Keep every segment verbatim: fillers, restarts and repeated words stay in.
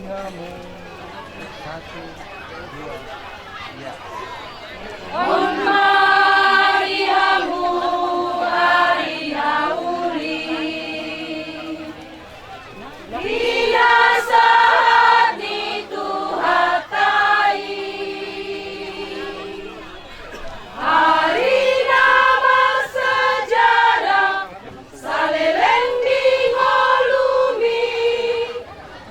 Satu, dua, ya. On ma di hamu ari na uli, pinasahat ni Tuhanta i. Ari na marsejarah, saleleng di ngolumi,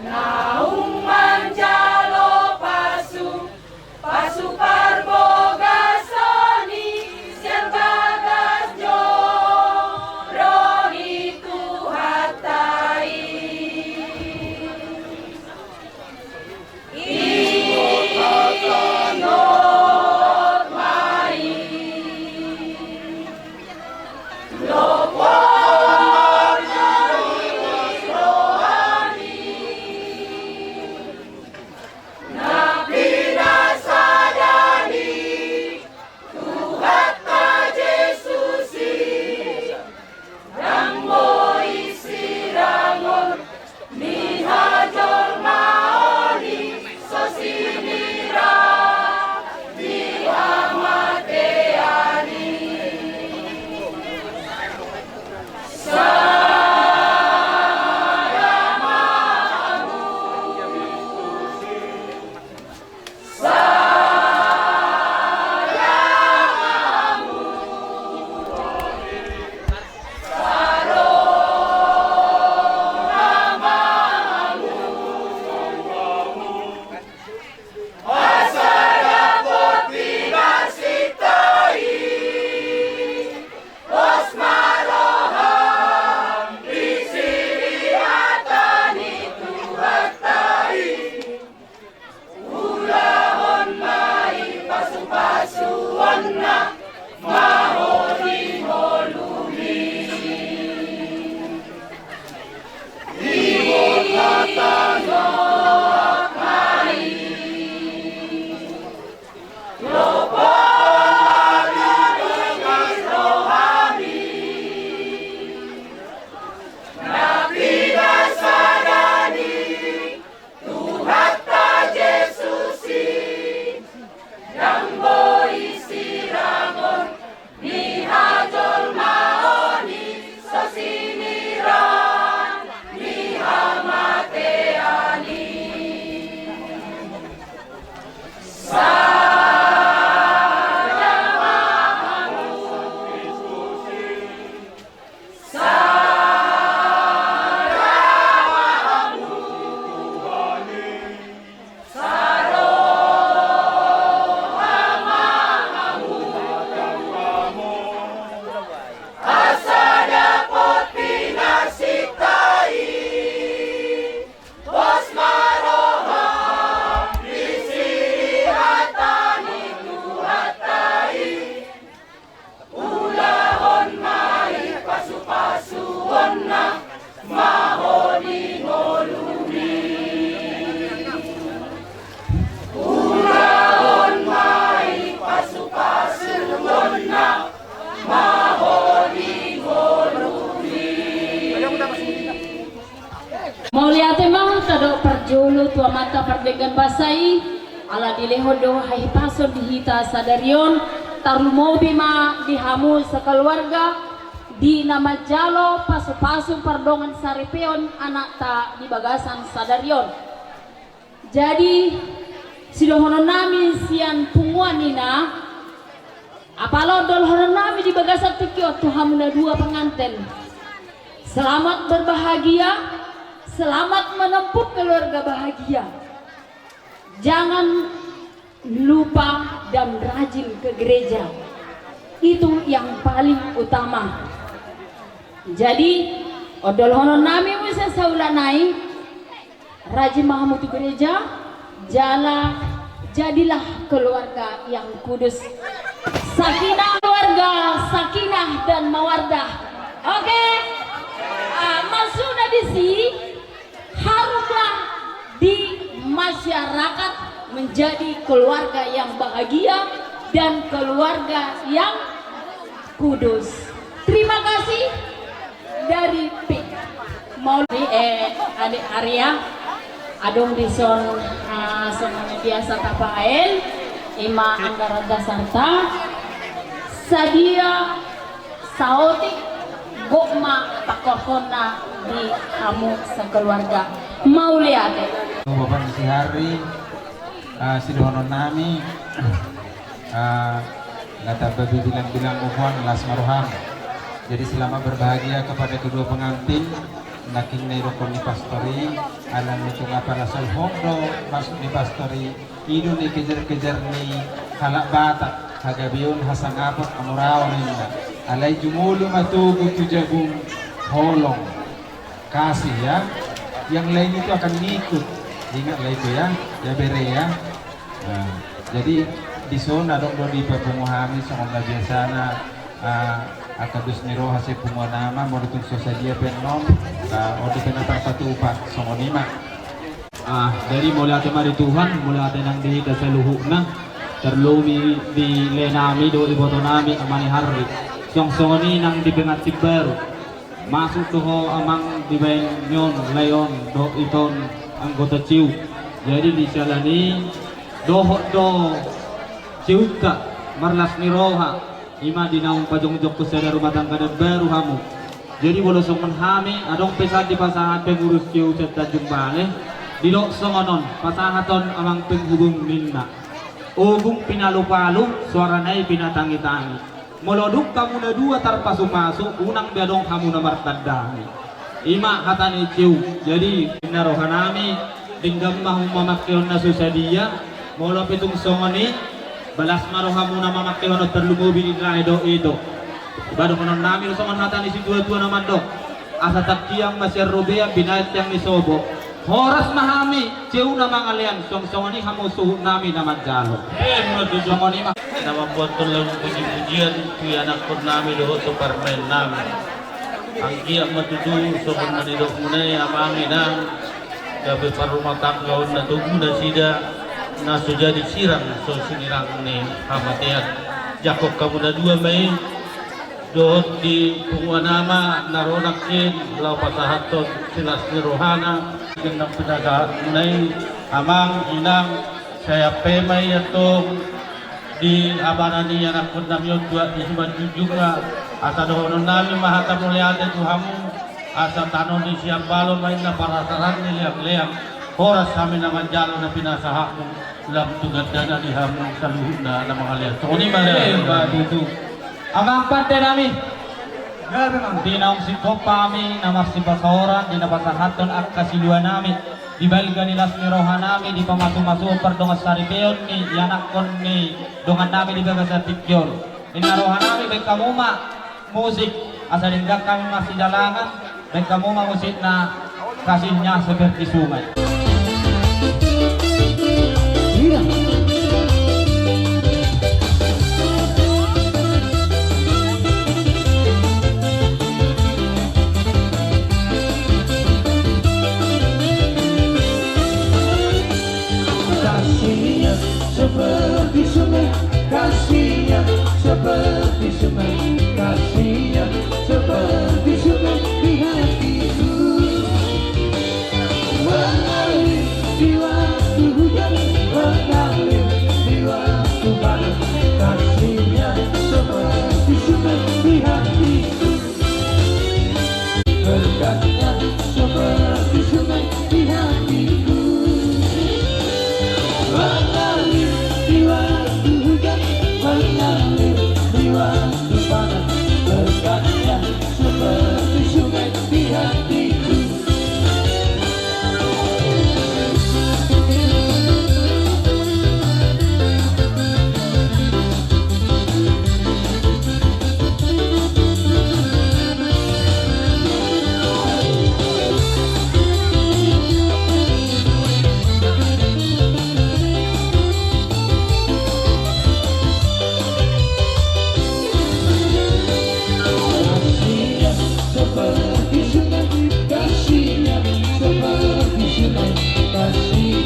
naung manjalo pasu, pasu parbogason i sian bagas joro ni Tuhanta i. Ndang boi sirangon ni hajolmaon i, so sinirang ni hamatean i. Sada ma hamu. Ulahon ma i pasupasuonna, ma ho di ngolumi. Ihut hata na ma i. Lopot ma di rohami. Na pinasada ni Tuhanta Jesus i, ndang boi sirangon ni hajolmaon i, so sinirang ni hamatean i. Sada ma hamu. Ulahon ma i pasupasuonna, ma ho di ngolumi. Ulahon ma i pasupasuonna, ma ho di ngolumi. Mauliate ma tadok parjolo tu Amanta Pardenggan Basa i, ala dilehon do hahipason di hita sadari on, tarlumobi ma di hamu sakeluarga, di na manjalo pasupasu pardongan saripeon anakta di bagasan sadari on. Jadi, sidohonon nami sian punguan ina, apala ondolhonon nami di bagasan tingki on tu hamu na dua penganten. Selamat berbahagia, selamat menempuh keluarga bahagia. Jangan lupa dan rajin ke gereja. Itu yang paling utama. Jadi, ondolhonon nami muse saulak nai, rajin ma hamu tu gereja, jala jadilah keluarga yang kudus. Sakinah keluarga, sakinah dan mawaddah. Oke? Ah, maksudna disi, harumlah di masyarakat menjadi keluarga yang bahagia dan keluarga yang kudus. Terima kasih dari P. Mau di, eh, adik Arya. Adong dison, ah, songon na biasa tabaen, ima anggaran dasarta, sadia saotik gok ma pangkorhonna di hamu sakeluarga. Mauliate. Bapak ni si Harry, ah, sidohonon nami, ah, na tamba be bilang-bilang, Om, las ma roham. Jadi selamat berbahagia kepada kedua pengantin. Nangkin na idokkon ni pastor i, ala nunga pala solhot do maksud ni pastor i, i do na dikejar-kejar ni halak Batak, hagabeon, hasangapon, hamoraon ninna. Alai jumolo ma togu tu jabu holong. Kasih ya. Yang lain itu akan ngikut. Ingatlah itu ya, ya bere ya. Nah, jadi dison adong do dipapungu hami songon na biasana, ah, angka dos ni roha sian punguan ama, molo tung so sadia pe annon, ah, on dope na tarpatupa, songon i ma. Ah, jadi mauliate ma di Tuhan, mauliate nang di hita saluhutna, tarlumobi di lae nami dohot iboto nami, ama ni Harry. Songon i nang di pengantin baru. Masuk do ho amang dibaen ni on, lae on dohot ito on anggota ciu. Jadi di siala ni i dohot do ciuta marlas ni roha, ima di naung pajongjongkon sada rumah tangga na baru hamu. Jadi molo songon hami, adong pe sandok dipasahat pengurus ciu se-Tanjung Balai, didok songon on, pasahathon amang penghubung ninna. Ogung pinalu-palu, soarana i pinatangi-tangi. Molo dung hamu na dua tarpasu-pasu, unang be adong hamu na martandangi. Ima hata ni ciu. Jadi ninna roha nami, denggan ma hamu mamangkehon na so sadia. Molo pe tung songon i, balas ma rohamuna mamangkehon on, tarlumobi di lae dohot ito. Ba dohonon nami do songon hata ni situa-tua na mandok. Asa tangkiang ma sian robean, binahen tiang ni sopo. Horas ma hami ciu na mangalean, songon i hamu suhut nami na manjalo. Ima tutu. Songon i ma. Na mamboan lagu puji-pujian tu ianakhon nami dohot tu parumaen nami. Anggiat ma tutu songon na nidokmuna i, amang, inang, gabe parrumatanggaon na togu nasida, na so jadi sirang so sinirang ni hamatean. Jangkon hamu na dua ma i. Dohot di punguan ama na ro nangkin laho pasahathon silas ni rohana. Gennang pinasahatmuna i, amang, inang, sai ampe ma i antong di abana ni ianakhon nami on tu aek ni simanjujungna. Asa dohonon nami ma hata mauliate tu hamu. Asa tano ni siambalo ma inna, parasaran ni leang-leang. Horas hami na manjalo na pinasahatmu. Lam tu gandana di hamu saluhutna na mangalean. Songon i ma. Ima tutu. Amang pande nami. Di naung singkop hami na marsipasaoran di na pasahathon angka silua nami di balga ni las ni roha nami, di pamasu-masuon pardongan saripeon ni ianakhon ni dongan nami di bagasan tingki on. Ninna roha nami, baen hamu ma musik, asa denggan hami marsidalangan. Baen hamu ma musikna, Kasihnya Seperti Sungai. Kasihnya seperti sungai, kasihnya seperti sungai, kasihnya seperti sungai di hatiku. Mengalir di waktu hujan, mengalir di waktu panas, kasihnya seperti sungai di hatiku. Berkatnya seperti sungai di hatiku. Mengalir di waktu hujan, mengalir di waktu panas. Berkatnya seperti sungai di hatiku. Kasihnya seperti sungai, kasihnya seperti sungai, kasih